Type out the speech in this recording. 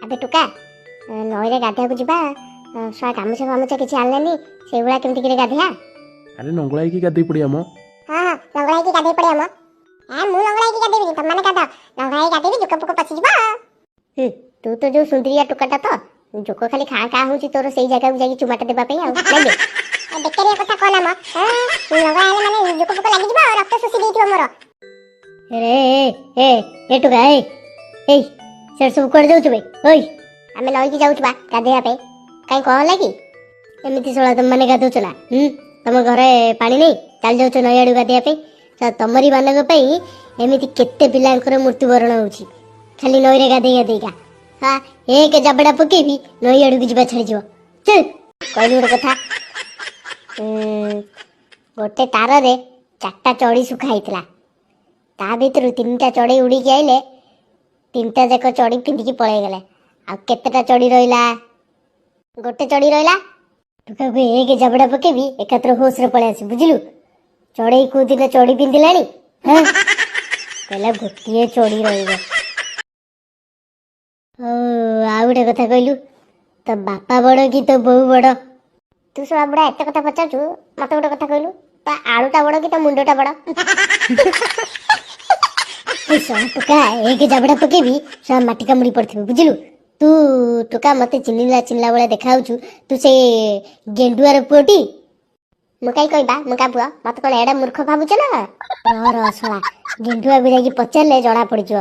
ଆବେ ଟୁକା, ନଈରେ ଗାଧେଇବାକୁ ଯିବା, ଶଳା ଗାମୁଛା ଫାମୁଛା କିଛି ଆଣିଲେନି, ସେଇଭଳିଆ କେମିତି କିରି ଗାଧେଇବା? ଆରେ, ନଙ୍ଗଳା ହେଇକି ଗାଧେଇ ପଡ଼ିଆ ମ। ହଁ, ନଙ୍ଗଳା ହେଇକି ଗାଧେଇ ପଡ଼ିଆ ମ। ମୁଁ ନଙ୍ଗଳା ହେଇକି ଗାଧେଇବିନି, ତମମାନେ ଗାଧାଅ। ନଙ୍ଗଳା ହେଇକି ଗାଧେଇବି, ଜୋକ ପୋକ ପଶିଯିବ। ତୁ ତ ଯୋଉ ସୁନ୍ଦରିଆ ଟୋକାଟା ତ, ଜୋକ ଖାଲି ଖାଁ ଖାଁ ହଉଛି ତୋର ସେଇ ଜାଗାକୁ ଯାଇକି ଚୁମାଟା ଦେବା ପାଇଁ। ଆଉ ନାଇଁ ବେ? ବେକାରିଆ କଥା କହନା ମ। ନଙ୍ଗଳା ହେଲେ ମାନେ ଜୋକ ପୋକ ଲାଗିଯିବ ଆଉ ରକ୍ତ ଶୋଷି ଦେଇଥିବ ମୋର। ରେ ଏ ଏ ଟୋକା, ଏ ଏଇ, ସେ ସବୁ କୁଆଡେ ଯାଉଛୁ ବେ? ଓଇ, ଆମେ ନଈକି ଯାଉଛୁ ବା ଗାଧେଇବା ପାଇଁ। କାଇଁ, କଣ ହେଲା କି? ଏମିତି ଶଳା ତମମାନେ ଗାଧଉଛ ନା? ତମ ଘରେ ପାଣି ନେଇ ଚାଲି ଯାଉଛ ନଈ ଆଡୁ ଗାଧେଇବା ପାଇଁ। ତ ତମରି ମାନଙ୍କ ପାଇଁ ଏମିତି କେତେ ପିଲାଙ୍କର ମୃତ୍ୟୁବରଣ ହଉଛି ଖାଲି ନଈରେ ଗାଧେଇ ଗାଧେଇକା। ହଁ, ଏକ ଜାବଡା ପକେଇବି, ନଈ ଆଡକୁ ଯିବା ଛାଡିଯିବ। ଚୁପ୍। କହିଲି ଗୋଟେ କଥା। ଗୋଟେ ତାରରେ ଚାରିଟା ଚଢି ଶୁଖା ହେଇଥିଲା। ତା ଭିତରୁ ତିନିଟା ଚଢେଇ ଉଡ଼ିକି ଆଇଲେ, ତିନିଟା ଯାକ ଚଢି ପିନ୍ଧିକି ପଳେଇଗଲେ। ଆଉ କେତେଟା ଚଢି ରହିଲା? ଗୋଟେ ଚଢି ରହିଲା। ଟୋକାକୁ ଏକ ଜାବଡା ପକେଇବି, ଏକାଥରେ ହୋସରେ ପଳେଇ ଆସିବୁ, ବୁଝିଲୁ? ଚଢେଇ କୋଉ ଦିନ ଚଢି ପିନ୍ଧିଲାଣି? ହଁ, କହିଲା ଗୋଟିଏ ଚଢି ରହିବ। ହଉ, ଆଉ ଗୋଟେ କଥା କହିଲୁ, ତୋ ବାପା ବଡ କି ତୋ ବୋଉ ବଡ? ତୁ ଶଳା ବୁଢା, ଏତେ କଥା ପଚାରୁଛୁ। ମତେ ଗୋଟେ କଥା କହିଲୁ, ତୋ ଆଳୁଟା ବଡ କି ତୋ ମୁଣ୍ଡଟା ବଡ? ଏଇ ଶଳା ଟୋକା, ଏକ ଜାବଡା ପକେଇବି, ଶଳା ମାଟି କାମୁଡି ପଡିଥିବୁ, ବୁଝିଲୁ? ତୁ ଟୋକା ମତେ ଚିହ୍ନିଲା ଚିହ୍ନିଲା ଭଳିଆ ଦେଖାଯାଉଛୁ। ତୁ ସେ ଗେଣ୍ଡୁଆର ପୁଅଟି? ମୁଁ କାଇଁ କହିବା ମୁଁ କା ପୁଅ? ମତେ କଣ ଏଡା ମୂର୍ଖ ଭାବୁଛ ନା? ରହ ରହ, ଶଳା ଗେଣ୍ଡୁଆକୁ ଯାଇକି ପଚାରିଲେ ଜଣା ପଡିଯିବ।